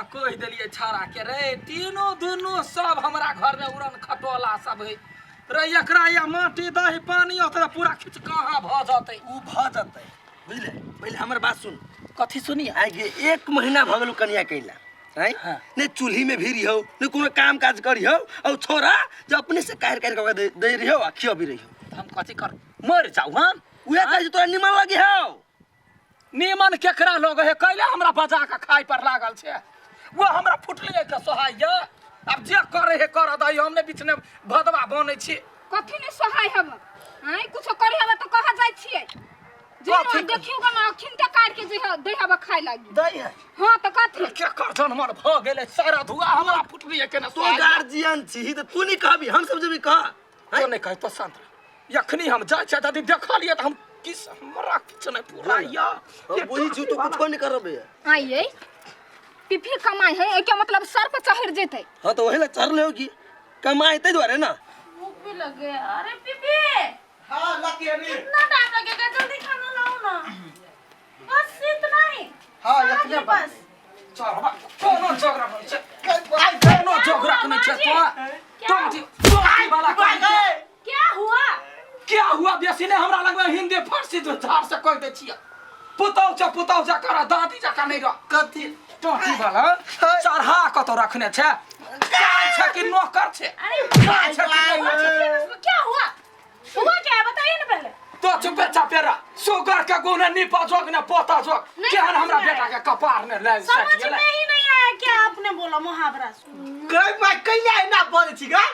कहि देलियै छाड़ा के रे तीनू दुनू सब हमरा घर में उड़न खटोला सब है रे एकरा या माटी दही पानी होतै तऽ पूरा खिच कहाँ भऽ जतै उ भऽ जतै बुझले पहिले हमर बात सुन कथी सुनिए आइ गे एक महीना भऽ गेलौ कनिया कैला आँय हाँ। नहि चूल्ही में भी रहियौ नहि कोनो काम काज करियौ और छोरा जो अपने से काटि काटि के दे, दे रहियौ आ खियबी रहियौ तऽ हम कथी कर मरि जाउ हम उहे कहै छै तोरा निमन लगी हौ नीमन केकरा लग है कैले हमरा बजा के खाय पर लागल छै वो हमरा फुटले के सोहाय आब जे करे है कर दही हम ने बीच ने भदवा बनै छी कथी नहीं सोहाय हब आँय कुछो करे हब तऽ कहाँ जाइ छियै जे कथी? देखियौ ग ना अखिन के काट के जे दे हब खाय लागी दै है हाँ तऽ कथी केकर जनमर भऽ गेलै सारा धुआ हमरा फुटलिए के ने तू सोहाय गार्जियन छी तऽ तू नहीं कहबी हम सब जेबी कह तो नहीं कह तो शांत रह यखनी हम जाइ छियै यदि देखलियै तऽ हम किस हमरा किछु नहि पूरा या हम बुझी छी तू कुछो नहीं करबे आइए पिफी कमाई है एके मतलब सर पर चढ़ जेतै हाँ तो वही ला चढ़ होगी कमाए ते द्वारे ना भूख भी लग गया। अरे पीपी, हाँ लकी अभी कितना टाइम लगेगा? जल्दी खाना लाओ ना। बस इतना ही। हाँ साग इतने ही बस। चढ़बा कोनो झगड़ा नहि छै कोनो झगड़ा नहि छै तो टोटी टोटी वाला क्या हुआ? क्या हुआ बेसी नहि हमरा लगमे हिंदी फारसी झाड़ से कहि दै छियै पुतहु छै पुतहु छै कर दादी जकाँ नहि रह कथी टोटी वाला चढ़ा कतौ रखने छै गाय छै कि नौकर छै अरे गाय छै कि नौकर छै उसको क्या हुआ? हुआ क्या है बताइए ना पहले। तो चुपे चापे रह सुगर के गुने नीपा जोग ने पोता जोग नहीं केहन समझ हमरा में बेटा के कपार ने लाग समझ सट गेलै में ही नहीं आया क्या आपने बोला मुहावरा। गई मैं कैला ना बोले छी गा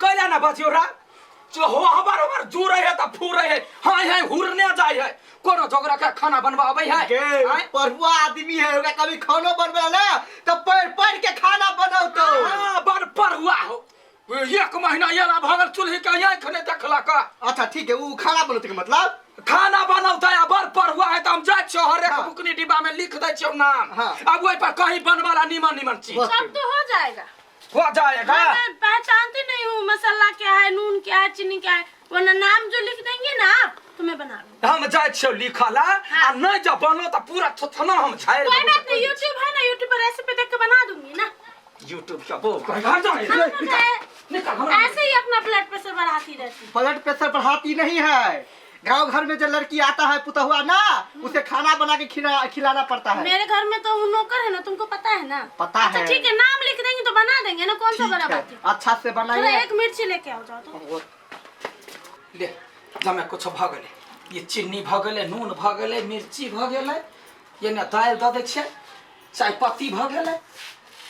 कैला ना बचियो रा जो हो हमार हमार जुरे है त फूरे है हाय हाय हुरने जाय है कोनो जोगरा के खाना बनवावे है गे आँय? पढ़ुआ आदमी है ओकरा कभी खानो बनबे ना तो पढ़ पढ़ के खाना बनौतो हाँ, बड़ पढ़ुआ हो एक महीना एला भगल चूल्ही के आँखि नहि देखलक अच्छा ठीक है वो खाना बनौते के मतलब खाना बनौते आ बड़ पढ़ुआ है तऽ हम जाइ छियो हरेक हाँ। बुकनी डिब्बा में लिख दै छियो नाम हाँ। अब ओहि पर कहीं बनवाला नीमन नीमन चीज बस। सब तो हो जाएगा। हो जाएगा मैं पहचानती नहीं हूँ मसाला क्या है, नून क्या है, चीनी क्या है। वरना नाम जो लिख देंगे ना आप तो मैं बना लूँगी। हम जाइ छियो लिखला आ नहि जब बनो तऽ पूरा थोथना हम झाड़ि कोई देबौ। बात नहीं, यूट्यूब है ना, यूट्यूब पर रेसिपी देख के बना दूंगी ना। यूट्यूब के बो कहीं घर जा हाँ, मैं निकल हमरा ऐसे ही अपना ब्लड प्रेशर बढ़ाती रहती हूँ। ब्लड प्रेशर बढ़ाती नहीं है। गांव घर में जो लड़की आता है पुतहुआ ना उसे खाना बना के खिलाना पड़ता है। मेरे घर में तो वो नौकर है ना, तुमको पता है ना? पता अच्छा है। ठीक है, नाम लिख देंगे तो बना देंगे ना, कौन सा ठीक बड़ा है, बात है। अच्छा से थोड़ा बनाइए। एक मिर्ची लेके आओ जाओ तो। ले जमे कुछ भऽ गेलै ये चीनी भऽ गेलै नून भऽ गेलै मिर्ची भऽ गेलै ये ने दालि दऽ दै छियै चायपत्ती भऽ गेलै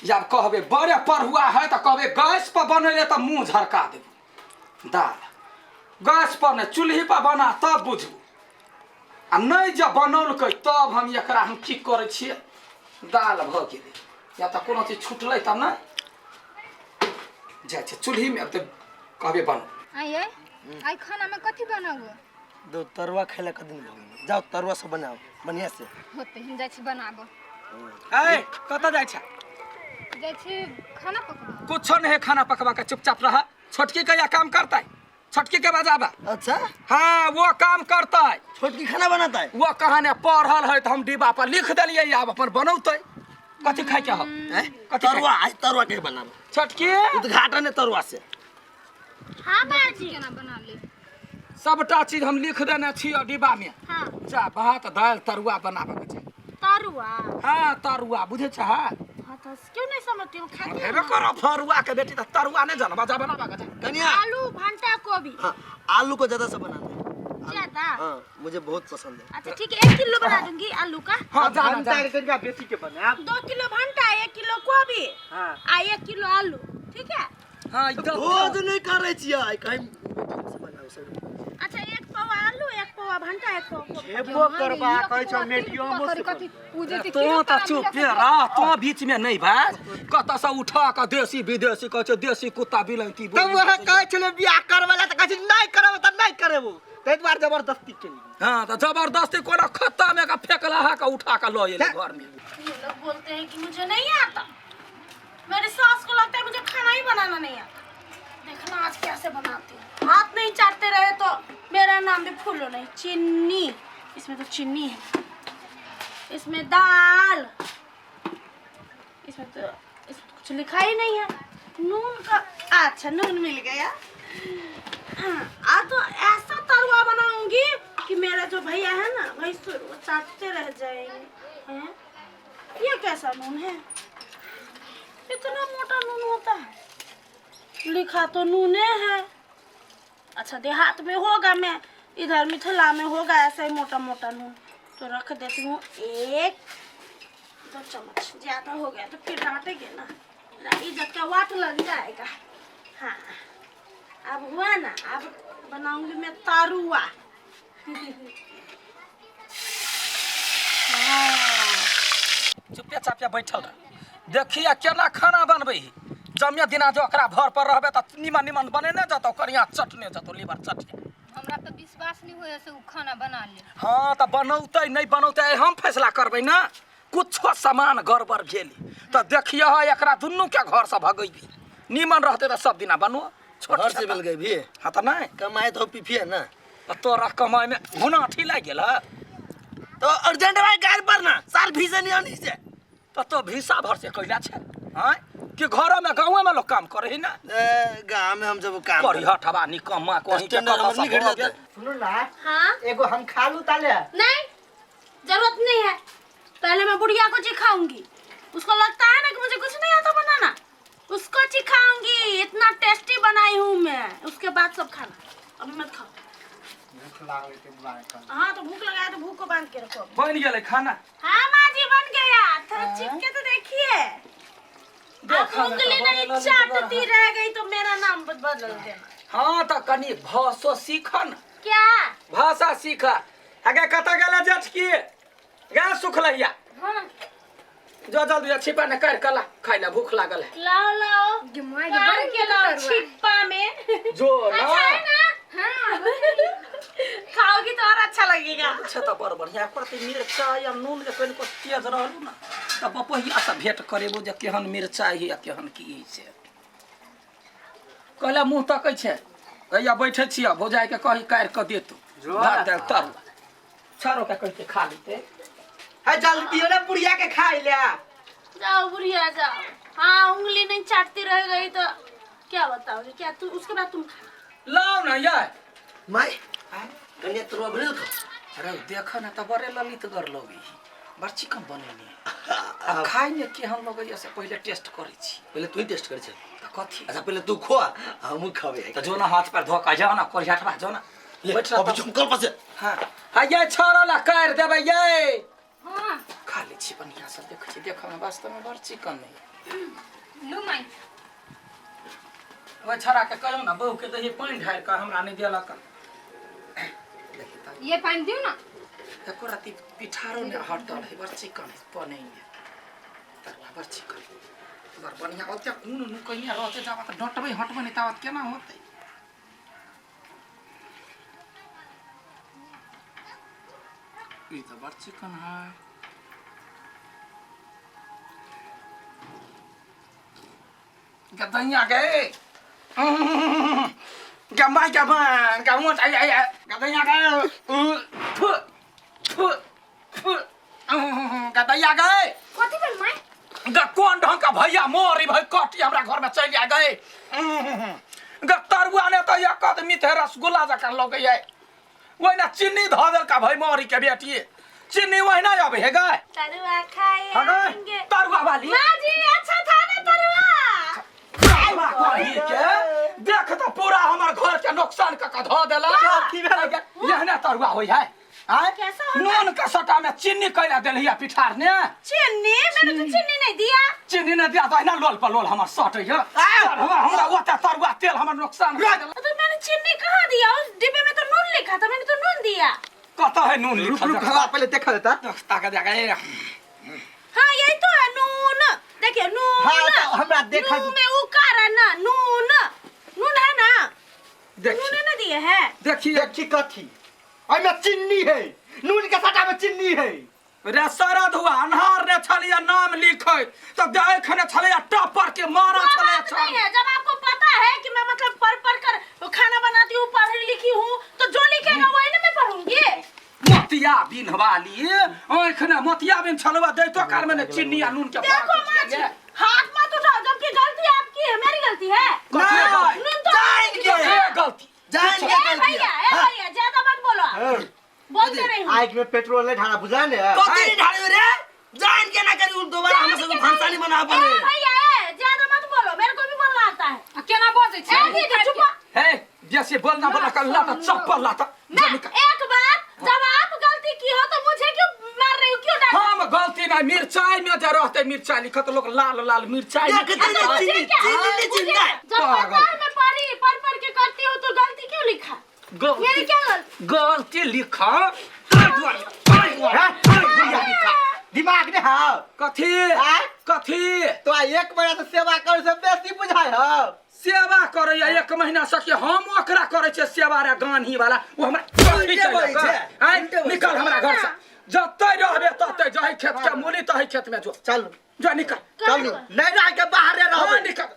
या कहबै बड़े पढ़ुआ है तऽ कहबै गैस पर बनेले तऽ मुँह झरका देबू दालि गैस पर नहि चूल्ही पर बना तब बुझबू आ नहि जब बनौलकै तब हम एकरा हम की करै छियै दालि भऽ गेलै या तऽ कोनो चीज छुटलै तब नहि जाइ छै चूल्हीमे तऽ कहबै बनो आइए आइ खानामे कथी बनाबू दो तरुआ खेला के दिन भऽ गेल जाओ तरुआ सब बनाओ बढ़िया से होते हम जाइ छी बनाबऽ। ए कतऽ जाइ छै? जाइ छी खाना पकबऽ। कुछो नहीं है खाना पकवा के, चुपचाप रहा। छोटकी के या काम करता है, छोटकी के बजाबा। अच्छा। हाँ वो काम करता है। छोटकी खाना बनाता है। वो कहाने पढ़ल है तो हम डिब्बा पर लिख देलिए आब अपन बनौते। कथी खाय के हो? हैं? कथी खाय? तरुआ आज तरुआ के बनाबो। छोटकी उद्घाटन है तरुआ से। हाँ बाजी केना बना ले सबटा चीज हम लिख देने छी डिब्बा में। हाँ। जा भात दालि तरुआ बनाबे के छै। तरुआ? हाँ तरुआ बुझे छै? हाँ। हाँ तो क्यों नहीं समझती हूँ, खाती हूँ हेबे करो फरुआ के बेटी त तरुआ नहीं जानबा, जा बनाबे के छै। कनिया आलू भंटा गोभी। हाँ आलू को ज्यादा से बनाना है। ज्यादा? हाँ मुझे बहुत पसंद है। अच्छा ठीक है, 1 किलो बना दूंगी आलू का। हाँ जा भंटा के कनिया बेसी के बनाब। 2 किलो भंटा, 1 किलो गोभी। हाँ। आ 1 किलो आलू, ठीक है? हाँ, एकदम। भोज नहीं करे छियै कहीं बनाओ सब। अच्छा 1 पौवा आलू, 1 पौवा भंटा, 1 पौवा गोभी। खेबो करबा कहै छ मेडियमो से कथी उ जे तो त चुप रह, तो बीच में नहीं बाज। कतऽ से उठा के देसी विदेशी कहै छै देसी कुत्ता बिलैती तब वह कहै छलै बियाह करबै ला त कहै छै नहीं करब त नहीं करबो, ताहि दुआरे जबरदस्ती केली। हाँ त जबरदस्ती कोनो खत्ता में के फेकला हा के उठा के लऽ एलै घर में। ये लोग बोलते हैं कि मुझे नहीं आता, मेरी सास को लगता है मुझे खाना ही बनाना नहीं आता। देखना आज कैसे बनाती हूँ। हाथ नहीं चाटते रहे तो मेरा नाम भी फूलो नहीं। चीनी, इसमें तो चीनी है, इसमें दाल, इसमें तो कुछ लिखा ही नहीं है नून का। अच्छा नून मिल गया। हाँ, आ तो ऐसा तरुआ बनाऊंगी कि मेरा जो भैया है ना भैंसुर, वो चाटते रह जाएंगे। हैं, ये कैसा नून है? इतना मोटा नून होता है? लिखा तो नूने है। अच्छा देहात में होगा, मैं इधर मिथिला में होगा ऐसा ही मोटा मोटा नून। तो रख देती हूँ एक दो चम्मच, ज्यादा हो गया तो फिर डांटेंगे ना, इज्जत का वाट लग जाएगा। हाँ अब हुआ ना, अब बनाऊंगी मैं तरुआ। हाँ। चुपे चापिया बैठल रह, देखिए केना खाना बनबै। जमिया दिना जो ओकरा भर पर रहबे त निमन निमन बनेने जतौ, करिया चटने जतौ, लीवर चटिया। हमरा तो विश्वास नहीं होय से उ खाना बना ले। हाँ त बनौतै नहीं बनौतै हम फैसला करबै ना। कुछो सामान गड़बड़ भेली त देखिए एकरा दुनू के घर से भगैबी। निमन रहते त सब दिना बनो। छोट घर से मिल गई भी। हाँ त नहीं कमाए तो पीफिए ना। त तोरा कमाए में हुना ठीक लागि गेल है। तो अर्जेंट भाई गाड़ी पर ना साल भीसे नहीं आनी से। त तो भीसा भर से कैला छे आँय कि घर में गाँव में लोग काम करे ना। गाँव में हम जब काम करी हवा निकम्मा कहीं के स्टैंडर्ड कतऽ हमर से नहीं घट भऽ जाता। गेल। सुनू ना, हाँ एगो हम खा लू ताले। नहीं जरूरत नहीं है, पहले मैं बुढ़िया को चिखाऊंगी। उसको लगता है ना कि मुझे कुछ नहीं आता बनाना, उसको चिखाऊंगी। इतना टेस्टी बनाई हूँ मैं, उसके बाद सब खाना। अभी मत खाओ। भूख लागल छै बुआ के। हाँ तो भूख लगाया तो भूख को बांध के रखो। बनि गेलै खाना। हाँ माँ जी बन गया, थोड़ा चिख के तो देखिए। आप देखऽ मे उंगली तऽ नहीं बनेलऽ चाटती नीक। रह गई तो मेरा नाम बदल देना। हाँ तऽ कनि भाषो सीख न। क्या भाषा सीख। आगे कतऽ गेलै जेठकी? गे सुखलहिया। हाँ जो जल्दी छिपा ने कर कला खाइ ला, भूख लागल है। लाओ लाओ गे माय गे, काट बड़ के लाओ तरुआ। छिप्पा में। जो ना अच्छा है ना? हाँ खाओगी तो और अच्छा लगेगा। अच्छा तऽ बड़ बढ़िया करतै। मिरचाइ आ नून जे कनिको तेज रहलू ना तऽ बपहिया से भेंट करेबो जे केहन मिरचाइ है आ केहन की है से। कहला मुँह तकै छै, हैया बैठे छियै, भौजाइ के कही काटि कऽ देतौ जो भात दालि तरुआ। छारो के कहिके खा लेतै। है जल्दी दियो ना बुढ़िया के खाइ ले। जाओ बुढ़िया जाओ। हाँ उंगली नहीं चाटती रह गई तो क्या बताओगे क्या तू? उसके बाद तुम खा। लाउ ना यार। माय कनिया तरुआ बनेल खो। अरे देख ना तऽ बड़े ललितगर लगै है, बड़ चिकन बनेने। आ खाइ ने केहन लगैया से पहिले टेस्ट करै छी। पहले तू ही टेस्ट कर छे। तऽ कथी? अच्छा पहले तू खो हमहू खाबे। तऽ जो ना हाथ पैर धो कऽ जाओ ना कोरियाटवा जो ना बैठ रह अभी तब। झुमकल पसे। हाँ हाँ ये छोड़ो ला काटि देबै ये। हाँ खा लै छी बढ़िआँ से। देखै छी देखऽ मे वास्तव में बड़ चिकन है। लू माई। ओहि छोड़ा के कहियौ ना बहू के दही पानि ढारि कऽ हमरा नहि देलक। देखी तऽ ये पानी दियो ना। एको रत्ती पिठारो नहि हटल है, बड़ चिकन है बनैने तरुआ, बड़ चिकन बड़ बढ़िआँ। ओते कोन नुकैया रहतै जाबत डटबै हटबै नहि ताबत केना होतै? ई तऽ बड़ चिकन है। गदैया गे गमाई गमा गमा गदैया गे फु फु फु गदैया गे। कथी भेल माई? ग कोन ढंग का भैया मोरी भाई कटी हमरा घर में चलि आ गए। ग तरुआ ने तऽ एक आदमी थे रसगुल्ला जकाँ लगैया, ओहिना चीनी धऽ देलका भाई मोरी के बेटी। चीनी ओहिना अबै हे गए। तरुआ खाए हाँ गए आएंगे। तरुआ वाली। माँ जी अच्छा था ना तरुआ? तरुआ कही के देख तऽ पूरा हमर घर के नुकसान कऽ के धऽ देलक। की भेल? एहने तरुआ होइ है आँय? कैसा होता? नून के सटा में चीनी कैला देलही पिठार ने। चीनी? मैंने तो चीनी नहीं दिया। चीनी ने दिया तऽ अहिना लोल पर लोल हमर सटै है। हमरा ओते तरुआ तेल हमर नुकसान कऽ देलक। तो मैंने चीनी कहाँ दिया? उस डिब्बे में तो नून लिखा था, मैंने तो नून दिया। कतऽ है नून रुक लिखल? रुक हवा पहले देख लेता। ताकत दे गए। हाँ यही तो है नून, देखिए नून। हाँ, तो हमरा देखा। नून में उकार है ना, नून नून है ना। देखी नून ना दिए है। देखिए देखी कथी ओहिमे चीनी है, नून के सटा में चीनी है। रे शरद हुआ अन्हार ने छलिया नाम लिखै तऽ देखने छलिया टपर के मारा वो छलिया। बात नहीं है, जब आपको पता है कि मैं मतलब पढ़ पढ़ कर खाना बनाती हूँ, पढ़ी लिखी हूँ, तो जो लिखेगा वही ना मैं पढ़ूंगी। मोतिया बिन वाली आँखि ने मोतिया बिन छलवा दैतो काल में ने चीनी आ नून के देखो फरक माँ जी, बुझलियै। में पेट्रोल नहीं ढाला बुझा ने कथी नहीं ढाले रे जान के ना करी दोबारा हम सब भंसा नहीं बना ए पड़े भैया ए ज्यादा मत बोलो मेरे को भी बोलना आता है आ केना बजै छै ए दीदी चुप हे जैसे बोलना बोला कर लाता चप्पल लाता मैं एक बार जब आप गलती की हो तो मुझे क्यों मार रही हो क्यों डांट हम गलती नहीं मिर्चाई में जे रहते मिर्चाई लिखत लोग लाल लाल मिर्चाई देख में- तेरे मुझे चीनी क्या? चीनी नहीं मुझे चिंता जब पागल। कतार में पढ़ी पढ़ पढ़ के करती हो तो गलती क्यों लिखा मेरी गलती क्या गलती गलती लिखा ताहि दुआरे, ताहि दुआरे, हैं? ताहि दुआरे लिखा। दिमाग ने हाव कथी आँय? कथी तो एक महीना तो सेवा कर से बेसी बुझाय हो सेवा करैया एक महीना सके हम ओकरा करै छियै सेवा रे गान्ही वाला ओ हमरा कथी उल्टे चलि बजै छै, आँय उल्टे बजै निकल हमरा घर से जतै रहबे ततै जही खेत के मूली तही खेत में जो चल जो निकल चल नहीं रह के बाहर हाँ, रहबे निकल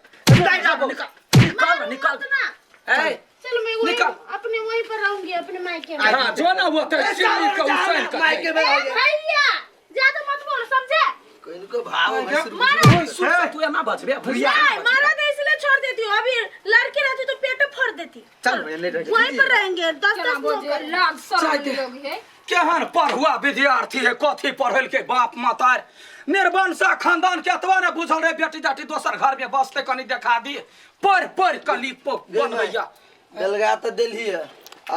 नहीं रहबो। निकल निकल निकल मत ना ए चलो मैं वही निकल। अपने वहीं पर रहूंगी अपने मायके में हाँ जो ना वो तो चिन्नी के उसैन के मायके में ए आ गया भैया ज्यादा मत बोलो समझे इनको भाव है मारा ओए, सुन से तू एना बजबे भुलिया नहीं मारा दे इसलिए छोड़ देती हूँ अभी लड़की रहती तो पेट फोड़ देती चल भैया नहीं रह वहीं पर रहेंगे दस केना दस बजै नौकर लाज चाय शरम दे। लोग है केहन पढ़ुआ विद्यार्थी है कथी पढ़ल के बाप मातार निर्वंशा खानदान के एतबा ने बुझल रे बेटी जाटी दोसर घर में बसते कनी देखा दी पढ़ पढ़ के लिख बनबैया बेलगा तो देली है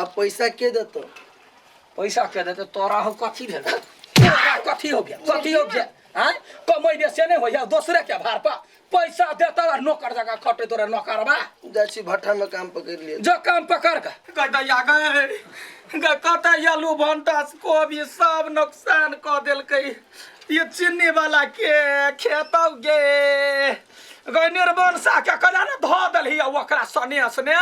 अब पैसा के देतो पैसा के देते तोरा हो कथी भेल तोरा कथी हो गया कथी हो गया आँय कमैबे से नहीं होइया दोसरे के भार पर पैसा देता और नौकर जगह खटे तोरा नौकरबा जाइ छी भट्ठा में काम पकड़ लिए जो काम पकड़ के गदैया गए गे कतऽ आलू भंटा कोबी सब नुकसान कऽ देलकै ये चीनी वाला के खेतौ गे गए निर्वंशा के कना ने धऽ देलही ओकरा सने सने।